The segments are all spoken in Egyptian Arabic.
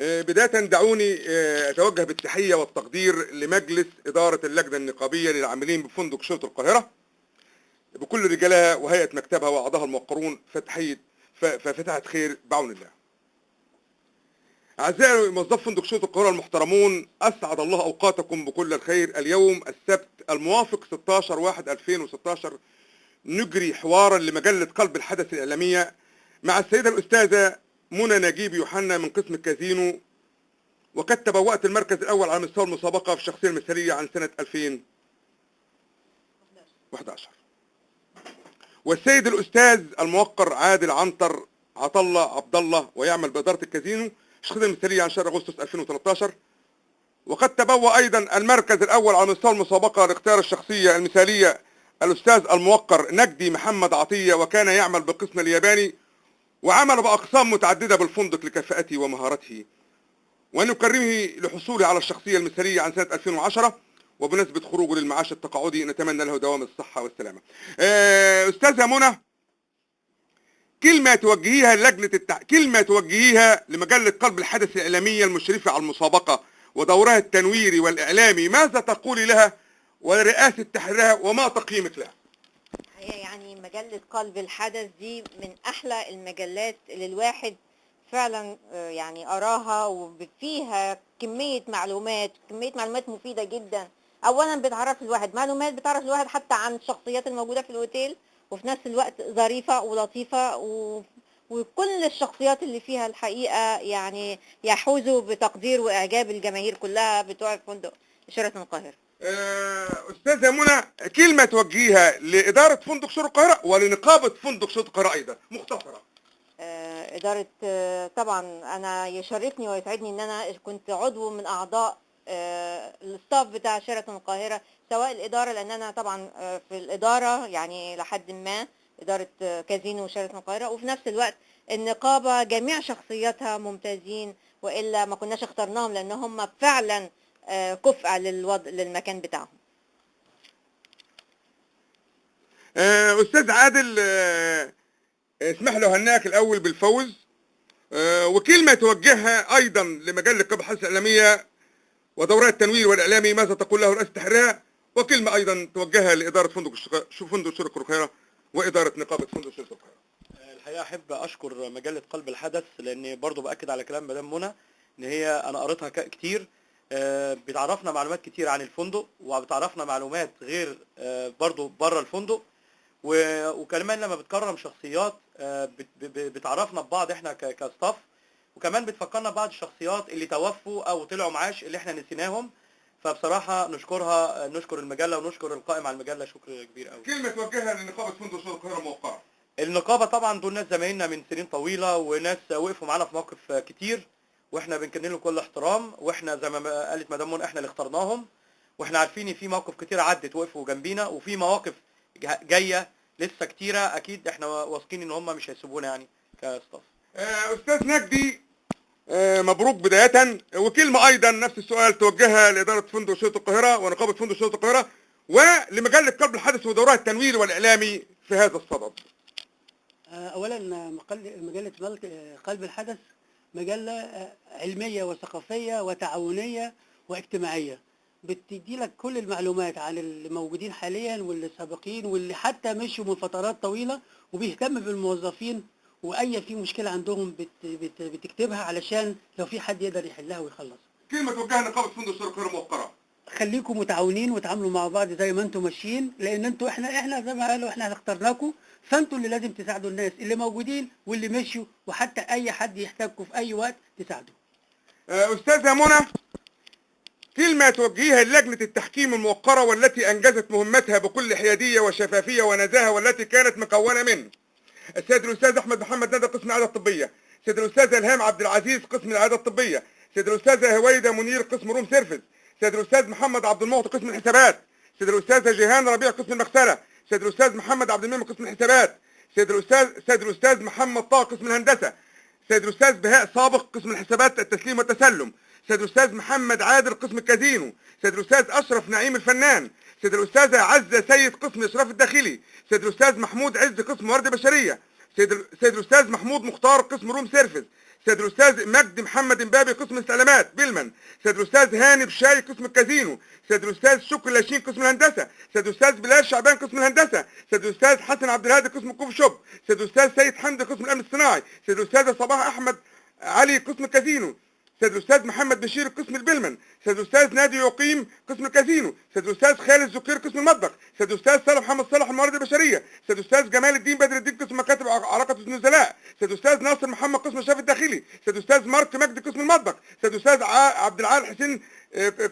بداية دعوني أتوجه بالتحية والتقدير لمجلس إدارة اللجنة النقابية للعاملين بفندق شيراتون القاهرة بكل رجالها وهيئة مكتبها وأعضائها الموقرون، فتحية ففتحت خير بعون الله. أعزائي موظفي فندق شيراتون القاهرة المحترمون، أسعد الله أوقاتكم بكل الخير. اليوم السبت الموافق 16/1/2016 نجري حوارا لمجلة قلب الحدث الإعلامية مع السيدة الأستاذة منى نجيب يوحنا من قسم الكازينو، وقد تبوأت المركز الأول على مستوى المسابقة في الشخصية المثالية عن سنة 2011. والسيد الأستاذ الموقر عادل عنتر عطالله عبد الله، ويعمل بإدارة الكازينو، الشخصية المثالية عن شهر أغسطس 2013، وقد تبوأ أيضا المركز الأول على مستوى المسابقة لاختيار الشخصية المثالية الأستاذ الموقر نجدي محمد عطية، وكان يعمل بالقسم الياباني وعمل بأقسام متعددة بالفندق لكفاءته ومهارته، ونكرمه لحصوله على الشخصية المثالية عن سنة 2010 وبنسبة خروجه للمعاش التقاعدي نتمنى له دوام الصحة والسلامة. أستاذة منى، كلمة توجهيها كلمة توجهيها لمجلة قلب الحدث الإعلامية المشرفة على المسابقة ودورها التنويري والإعلامي، ماذا تقولي لها ولرئاسة تحريرها وما تقييمك لها؟ الحقيقة يعني مجلة قلب الحدث دي من أحلى المجلات اللي الواحد فعلا يعني قراها، وفيها كمية معلومات، كمية معلومات مفيدة جدا. أولا بتعرف الواحد معلومات، بتعرف الواحد حتى عن الشخصيات الموجودة في الأوتيل، وفي نفس الوقت ظريفة ولطيفة وكل الشخصيات اللي فيها الحقيقة يعني يحوزوا بتقدير وإعجاب الجماهير كلها بتوع فندق شيراتون القاهرة. أستاذة منى، كلمة توجهيها لإدارة فندق شيراتون القاهرة ولنقابة فندق شيراتون القاهرة أيضا مختصرة. إدارة، طبعا أنا يشرفني ويسعدني إن أنا كنت عضو من أعضاء ال staff بتاع شيراتون القاهرة، سواء الإدارة، لأن أنا طبعا في الإدارة يعني لحد ما إدارة كازينو شيراتون القاهرة، وفي نفس الوقت النقابة جميع شخصياتها ممتازين، وإلا ما كناش اخترناهم لأن هم فعلا كفء للوضع للمكان بتاعهم. أستاذ عادل، اسمح له هناك الأول بالفوز، وكلمة توجهها أيضا لمجلة قلب الحدث الإعلامية ودورها التنوير والإعلامي، ماذا تقول له رئاسة تحريرها؟ وكلمة أيضا توجهها لإدارة فندق شيراتون القاهرة وإدارة نقابة فندق شيراتون القاهرة. الحقيقة أحب أشكر مجلة قلب الحدث، لأن برضو بأكد على كلام مدام منى إن هي أنا قريتها كتير، بتعرفنا معلومات كتير عن الفندق، وبتعرفنا معلومات غير برضو بره الفندق، وكمان لما بتكرم شخصيات، بتعرفنا ببعض احنا كستاف، وكمان بتفكرنا ببعض الشخصيات اللي توفوا او طلعوا معاش اللي احنا نسيناهم. فبصراحة نشكر المجلة ونشكر القائم على المجلة شكر كبير قوي. كلمة توجهها لنقابة فندق شيراتون القاهرة الموقرة. النقابة طبعا دول ناس زمايلنا من سنين طويلة، وناس وقفوا معانا في مواقف كتير، واحنا بنكن لهم كل احترام، واحنا زي ما قالت مدام منى احنا اللي اخترناهم، واحنا عارفين ان في مواقف كتير عدت وقفوا جنبينا، وفي مواقف جاية لسه كتيرة، اكيد احنا واثقين ان هم مش هيسيبونا يعني كستاف. استاذ نجدي، مبروك بداية، وكلمة ايضا نفس السؤال توجهها لإدارة فندق شيراتون القاهرة ونقابة فندق شيراتون القاهرة ولمجلة قلب الحدث ودورها التنويري والإعلامي في هذا الصدد. أولا مجلة قلب الحدث مجلة علمية وثقافية وتعاونية واجتماعية، بتدي لك كل المعلومات عن اللي موجودين حاليا واللي سابقين واللي حتى مشوا من فترات طويلة، وبيهتم بالموظفين، وأي في مشكلة عندهم بتكتبها علشان لو في حد يقدر يحلها ويخلصها. كلمة توجهها لنقابة فندق شيراتون القاهرة الموقرة. خليكم متعاونين وتعاملوا مع بعض زي ما انتم ماشيين، لان انتوا احنا زي ما قالوا احنا اخترناكم، فانتوا اللي لازم تساعدوا الناس اللي موجودين واللي مشوا، وحتى اي حد يحتاجكم في اي وقت تساعدوه. استاذه منى، كلمة توجهيها للجنة التحكيم الموقرة والتي أنجزت مهمتها بكل حيادية وشفافية ونزاهة، والتي كانت مكونة من السيد الأستاذ أحمد محمد ندى قسم العيادة الطبية، السيد الأستاذ إلهام عبد العزيز قسم العيادة الطبية، السيد الأستاذة هويدة منير قسم room service، السيد الأستاذ محمد عبد المعطي قسم الحسابات، السيد الأستاذة جيهان ربيع قسم المغسلة، السيد الأستاذ محمد عبد المنعم قسم الحسابات، السيد الأستاذ محمد طه قسم الهندسة، السيد الأستاذ بهاء سابق قسم الحسابات التسليم والتسلم، السيد الأستاذ محمد عادل قسم الكازينو، السيد الأستاذ أشرف نعيم الفنان، السيد الأستاذة عزة سيد قسم الإشراف الداخلي، السيد الأستاذ محمود عز قسم موارد بشرية، السيد الأستاذ محمود مختار قسم room service، سيد الاستاذ مجدي محمد امبابي قسم الاستعلامات bellman، سيد الاستاذ هاني بشاي قسم الكازينو، سيد الاستاذ شكري لاشين قسم الهندسة، سيد الاستاذ بلال شعبان قسم الهندسة، سيد الاستاذ حسن عبد الهادي قسم ال coffee shop، سيد الاستاذ سيد حمدي قسم الامن الصناعي، سيد الاستاذة صباح احمد علي قسم الكازينو، سيد الاستاذ محمد بشير قسم ال bellman، سيد الاستاذ نادي يقيم قسم الكازينو، سيد الاستاذ خالد زكير قسم المطبخ، سيد الاستاذ صالح محمد صالح الموارد البشرية، سيد الاستاذ جمال الدين بدر الدين قسم مكاتب علاقة النزلاء، سيد الاستاذ ناصر محمد قسم الشاف الداخلي، سيد الاستاذ مارك مجدي قسم المطبخ، سيد الاستاذ عبد العال حسين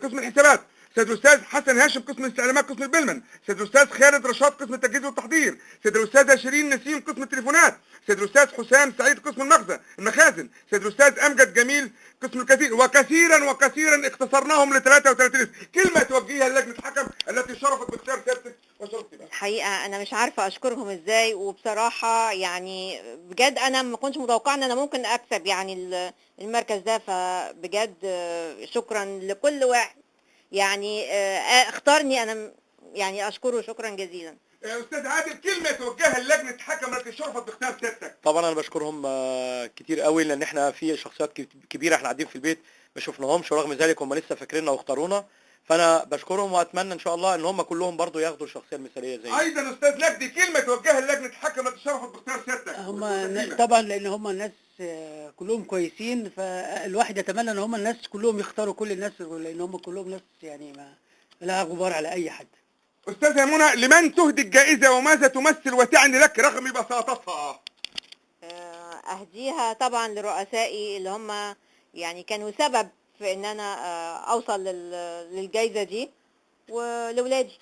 قسم الحسابات، سيد الاستاذ حسن هاشم قسم الاستعلامات قسم ال bellman، سيد الاستاذ خالد رشاد قسم التجهيز والتحضير، سيد الاستاذة شيرين نسيم قسم التليفونات، سيد الاستاذ حسام سعيد قسم المخازن، سيد الاستاذ امجد جميل قسم الكثير، وكثيرا وكثيرا اختصرناهم ل 33 اسم. كلمة توجهها لجنة الحكم التي شرفت باختيار سيادتك وشرفت بها. الحقيقة انا مش عارفه اشكرهم ازاي، وبصراحة يعني بجد انا ما كنتش متوقعه ان انا ممكن اكسب يعني المركز ده، فبجد شكرا لكل واحد يعني اختارني انا، يعني اشكره شكرا جزيلا. استاذ عادل، كلمة توجهها للجنة الحكم التي شرفت باختيار سيادتك. طبعا انا بشكرهم كتير قوي، لان احنا في شخصيات كبيرة احنا قاعدين في البيت ما شفناهمش، ورغم ذلك هم لسه فاكريننا واختارونا، فانا بشكرهم واتمنى ان شاء الله ان هم كلهم برضو ياخدوا الشخصية المثالية زي. ايضا استاذ نجدي، كلمة توجهها للجنة الحكم التي شرفت باختيار سيادتك. هم طبعا لان هم الناس كلهم كويسين، فالواحد يتمنى ان هم الناس كلهم يختاروا كل الناس، لان هم كلهم ناس يعني ما لا غبار على اي حد. استاذه منى، لمن تهدي الجائزة وماذا تمثل وتعني لك رغم بساطتها؟ اهديها طبعا لرؤسائي اللي هم يعني كانوا سبب في ان انا اوصل للجائزه دي، ولولادي.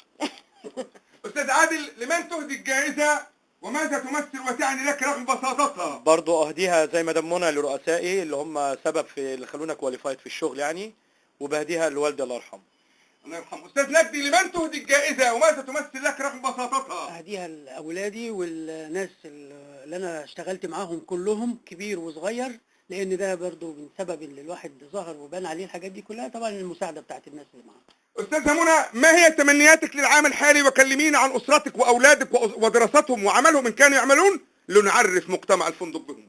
استاذ عادل، لمن تهدي الجائزة وماذا تمثل وتعني لك رغم بساطتها؟ برضو اهديها زي ما مدام منى لرؤسائي اللي هم سبب في اللي خلونا qualified في الشغل يعني، وبهديها لوالدي الله يرحمه. الله يرحمه. استاذ نجدي، لمن تهدي الجائزة وماذا تمثل لك رغم بساطتها؟ اهديها لاولادي والناس اللي انا اشتغلت معاهم كلهم كبير وصغير، لان ده برضو من سبب اللي الواحد ظهر وبان عليه الحاجات دي كلها، طبعا المساعدة بتاعت الناس اللي معاه. استاذه منى، ما هي تمنياتك للعام الحالي؟ وكلمينا عن اسرتك واولادك ودراستهم وعملهم ان كانوا يعملون، لنعرف مجتمع الفندق بهم.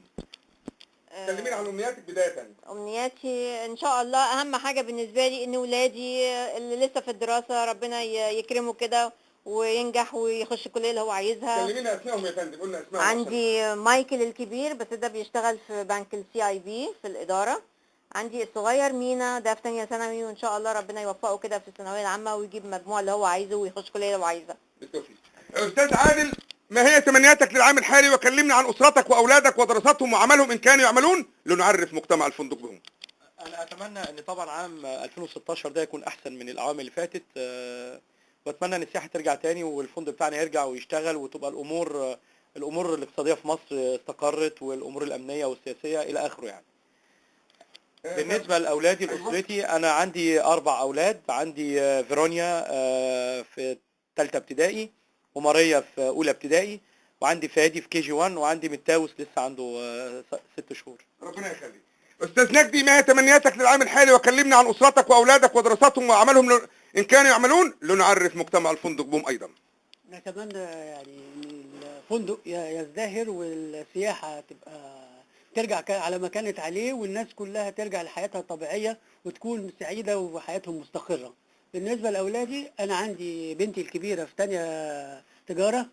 كلمينا عن امنياتك بداية. امنياتي ان شاء الله اهم حاجة بالنسبة لي ان ولادي اللي لسه في الدراسة ربنا يكرمه كده وينجح ويخش الكلية اللي هو عايزها. كلمينا اسمائهم يا فندم، قلنا اسمائهم. عندي مايكل الكبير، بس ده بيشتغل في بنك ال CIB في الادارة. عندي الصغير مينا، ده في ثانية ثانوي، وان شاء الله ربنا يوفقه كده في الثانوية العامة ويجيب المجموع اللي هو عايزه ويخش الكلية اللي هو عايزها. بالتوفيق. استاذ عادل، ما هي تمنياتك للعام الحالي؟ وكلمنا عن اسرتك واولادك ودراستهم وعملهم ان كانوا يعملون، لنعرف مجتمع الفندق بهم. انا اتمنى ان طبعا عام 2016 ده يكون احسن من الاعوام اللي فاتت، واتمنى ان السياحة ترجع تاني والفندق بتاعنا يرجع ويشتغل، وتبقى الامور الاقتصادية في مصر استقرت، والامور الامنية والسياسية الى اخره يعني. بالنسبة لاولادي لاسرتي، انا عندي 4 اولاد. عندي فيرونيا في ثالثة ابتدائي، وماريا في اولى ابتدائي، وعندي فادي في KG 1، وعندي متاوس لسه عنده 6 شهور. ربنا يخليك. استاذ نجدي، ما هي تمنياتك للعام الحالي؟ وكلمنا عن اسرتك واولادك ودراستهم وعملهم ان كانوا يعملون، لنعرف مجتمع الفندق بهم ايضا. نتمنى يعني ان الفندق يزدهر والسياحة تبقى ترجع على ما كانت عليه، والناس كلها ترجع لحياتها الطبيعية وتكون سعيدة وحياتهم مستقره. بالنسبة لاولادي، انا عندي بنتي الكبيرة في ثانية تجارة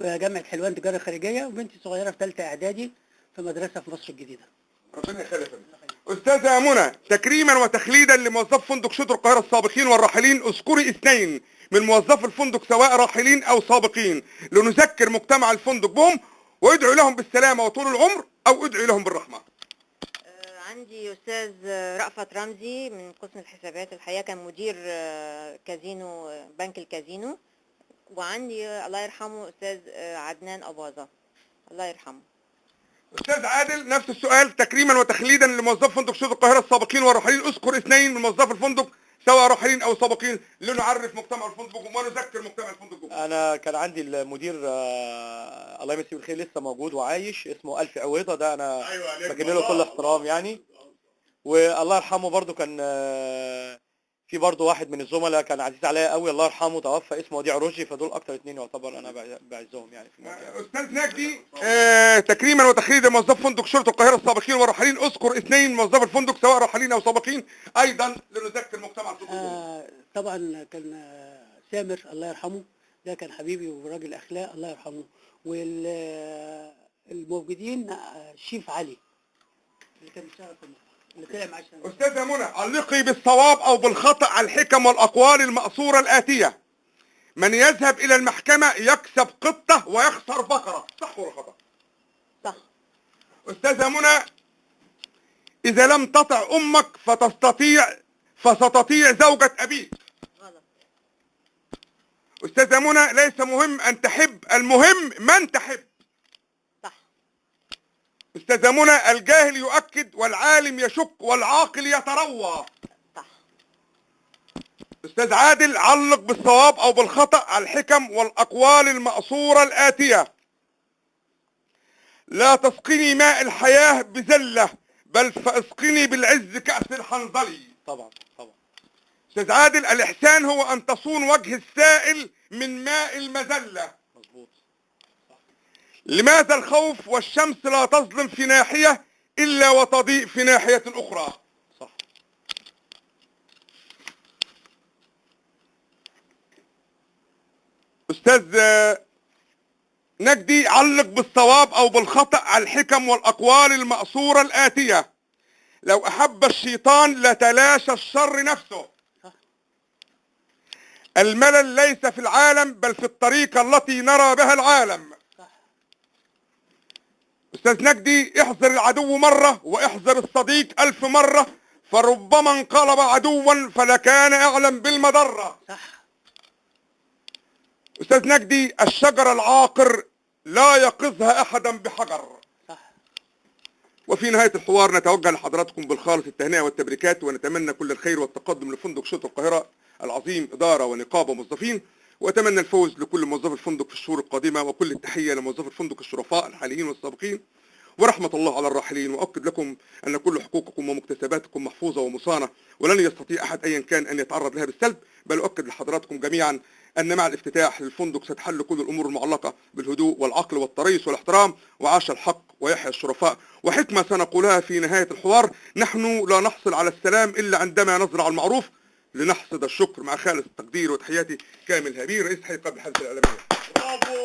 جامعه حلوان تجارة خارجية، وبنتي الصغيرة في ثالثة اعدادي في مدرسه في مصر الجديدة. ربنا يخليك. استاذه منى، تكريما وتخليدا لموظف فندق شطر القاهرة السابقين والراحلين، اذكري 2 من موظفي الفندق سواء راحلين او سابقين، لنذكر مجتمع الفندق بهم وادعو لهم بالسلامة وطول العمر، او ادعو لهم بالرحمة. عندي استاذ رأفت رمزي من قسم الحسابات، الحقيقة كان مدير كازينو بنك الكازينو، وعندي الله يرحمه استاذ عدنان اباظة الله يرحمه. استاذ عادل، نفس السؤال، تكريما وتخليدا لموظف فندق شطر القاهرة السابقين والراحلين، اذكر 2 من موظفي الفندق سواء راحلين او سابقين، لنعرف مجتمع الفندق ونذكر مجتمع الفندق. انا كان عندي المدير الله يمسيه بالخير لسه موجود وعايش، اسمه الف عويضه، ده انا بجيب له كل احترام يعني، والله يرحمه برضو كان في برضو واحد من الزملاء كان عزيز عليا قوي الله يرحمه توفى، اسمه وديع رشدي. فدول اكتر اتنين يعتبر انا بعزهم يعني في المكان. استاذ نجدي، تكريما وتخليدا لموظف فندق شرطه القاهرة السابقين والراحلين، اذكر اثنين موظف الفندق سواء راحلين او سابقين ايضا لنذكر مجتمع الفندق. طبعا كان سامر الله يرحمه، ده كان حبيبي وراجل اخلاق الله يرحمه. والموجودين الشيف علي اللي كان بيشتغل في المطعم اللي طلع معاه. استاذه منى، علقي بالصواب او بالخطا على الحكم والاقوال المأثورة الاتية: من يذهب الى المحكمة يكسب قطة ويخسر بقرة، صح ولا خطا؟ صح. استاذه منى، اذا لم تطع امك فستطيع زوجة ابيك. غلط. استاذه منى، ليس مهم ان تحب، المهم من تحب. صح. استاذه منى، الجاهل يؤكد والعالم يشك والعاقل يتروى. صح. استاذ عادل، علق بالصواب او بالخطأ على الحكم والاقوال المأثورة الآتية: لا تسقني ماء الحياة بزلة، بل فاسقني بالعز كأس الحنظلي. طبعا طبعا. استاذ عادل، الاحسان هو ان تصون وجه السائل من ماء المذلة. مظبوط. لماذا الخوف والشمس لا تظلم في ناحية الا وتضيء في ناحية اخرى؟ صح. استاذ نجدي، علق بالصواب او بالخطأ على الحكم والاقوال المأثورة الآتية: لو احب الشيطان لتلاشى الشر نفسه. صح. الملل ليس في العالم بل في الطريقة التي نرى بها العالم. صح. استاذ نجدي، احذر العدو مرة واحذر الصديق 1000 مرة، فربما انقلب عدوا فلكان اعلم بالمضرة. صح. استاذ نجدي، الشجر العاقر لا يقظها احدا بحجر. صح. وفي نهاية الحوار نتوجه لحضراتكم بالخالص التهنئة والتبريكات، ونتمنى كل الخير والتقدم لفندق شرطة القاهرة العظيم، إدارة ونقابة وموظفين، وأتمنى الفوز لكل موظف الفندق في الشهور القادمة، وكل التحية لموظف الفندق الشرفاء الحاليين والسابقين، ورحمة الله على الراحلين. وأؤكد لكم أن كل حقوقكم ومكتسباتكم محفوظة ومصانة، ولن يستطيع أحد أيا كان أن يتعرض لها بالسلب، بل أؤكد لحضراتكم جميعا أن مع الافتتاح للفندق ستحل كل الأمور المعلقة بالهدوء والعقل والتريث والاحترام، وعاش الحق ويحيى الشرفاء. وحكمة سنقولها في نهاية الحوار: نحن لا نحصل على السلام إلا عندما نزرع المعروف لنحصد الشكر. مع خالص التقدير وتحياتي، كامل هبير، رئيس هيئة قلب الحدث الإعلامية. برافو.